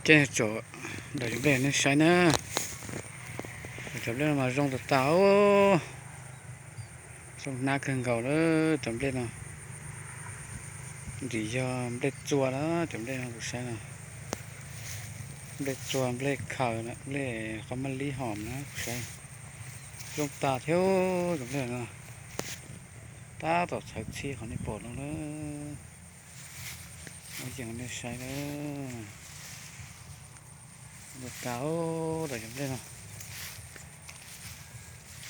Coj tsom daim cov nplej nej saib na. Cov nplej no mas zoo tas tas, zoo hnab kawg nkaus lawm cov nplej no. Ntxim yog nplej txua na, cov nplej no kuv saib no. Nplej txua, nplej khaws, nplej qhov mab lib hom na kuv saib. Zoo tas thiab cov nplej no. Tab tom txhawv txhij qhov nej pom no na. Ua yees nej saib na. Zoo tas, daim cov nplej no.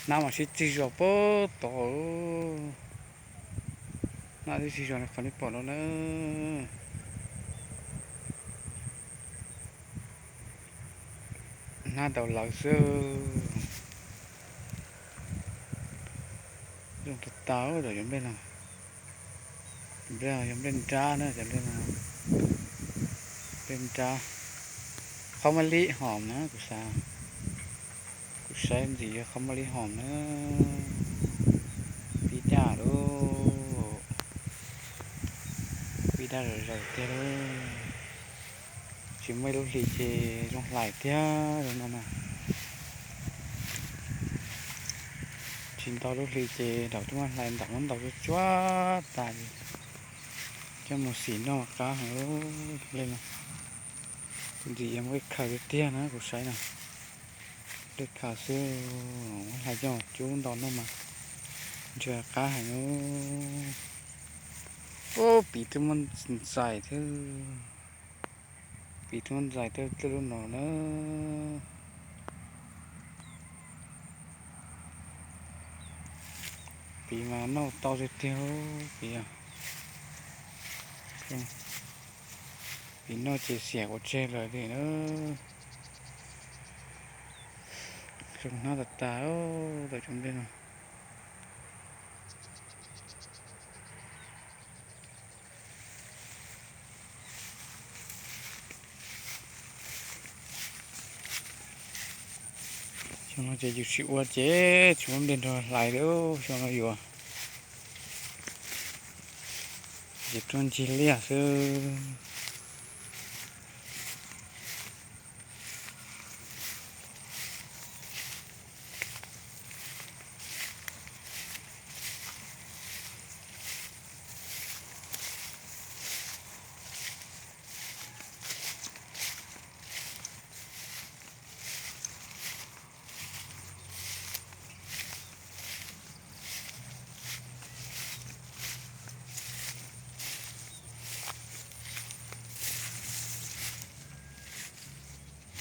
Hnab mas sib txig zos pem tod. Hnab sib txig zos qhov nej pom no na. Hnab daus lawv xwb. Zoo tas tas cov nplej no. Nplej yog nplej nrab na, cov nplej no. Nplej nrab, qhov mab lib hom na kuv xav. Kuv saib ntxim yog qhov mab lib hom na. Pib daj lawm. Pib daj zom zaws tiag lawm. Tsis muaj ib lub hlis ces zoo hlais tiag zoo no na. Tsis ntau lub hlis ces nram twb muab hlais ntau muab ntau tsuag tsuag tas ces coj mus xim noj qab heev li no. Tus ntxim yog nplej khaws tiag tiag na kuv saib no. Nplej khaws xwb, muab hlais coj cub nto noj mas ntshe qab heev. Ub, piv twb muab ntxais thiab. Piv twb muab ntxais tej lub no na. Piv mas noj tau tiag tiag, piv, piv noj ces xiam ua tseg lawm li na. Zoo hnab tas tas, tau cov nplej no. Xyoo no ces yus tsis ua ces tsis muaj nplej nrog hlais li, xyoo no yuav ces tuaj ncig liaj xwb.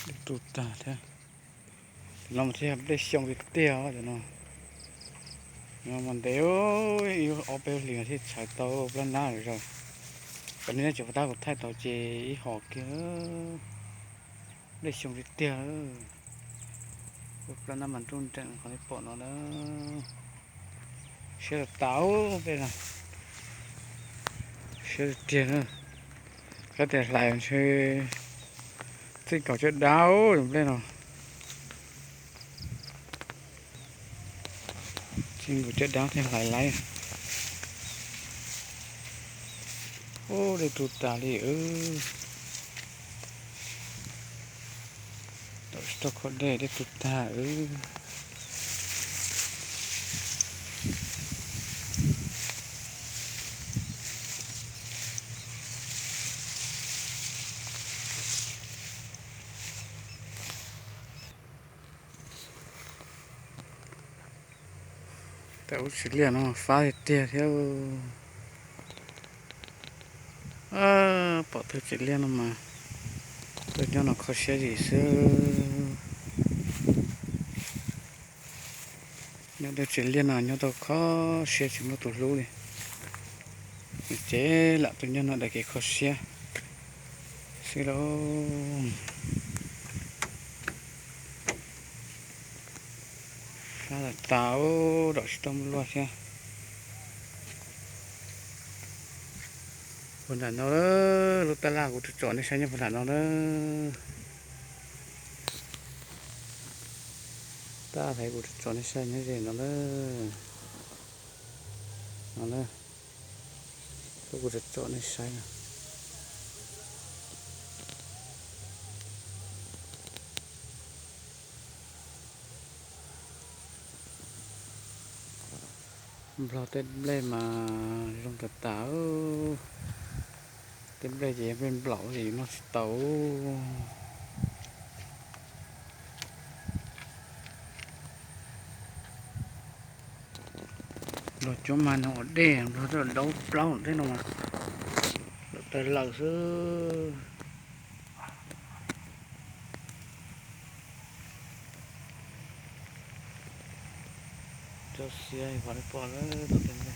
Dej tu tag thiab. Cov no mas thiaj nplej xyoo tiag tiag cov no. Cov no mas ntev, ib ob peb hlis mas thiaj txhawv tau plab nab zaws. Cov no cov pov tab kuv thaij tau ces ib hom kiag. Nplej xyoo tiag tiag. Plab nab mas nruj nreem qhov nej pom no na. Siab tas tas nplej no. Siab tiag tiag na. Kab tias hlais ntshe txij nkaus caj dab nplej no. Txij nkaus caj dab thiaj hlais laib. Ub, dej tu tas li. Tom tsis tau kho dej, dej tu tag. Tau lub tsev liaj no fab tiag tiag thiab. Pom tau tsev liaj no mas tuaj nyob no kho siab zim xwb. Nyob tau tsev liaj no nyob tau kho siab tsis muaj tus hlub li. Ces lam tuaj nyob no daim kev kho siab xwb lauj. Fab tas tas, dom tsis tau muaj luaj thiab. Puag nram no, lub tab laj kuv tsom nej saib nyob puag nram no na. Tab laj kuv tsom nej saib nyob ze no na. No na, lub kuv tsom nej saib no. Nplog tej nplej mas zoo tas tas. Tej nplej ces yog nplej nplaum ces noj tsis tau. Nplog cuab mas nws ua dej, Nplog twb daub plaub tej no mas lawm tawg lawm xwb. Cov xiav pom li pom lawm, tus tes no.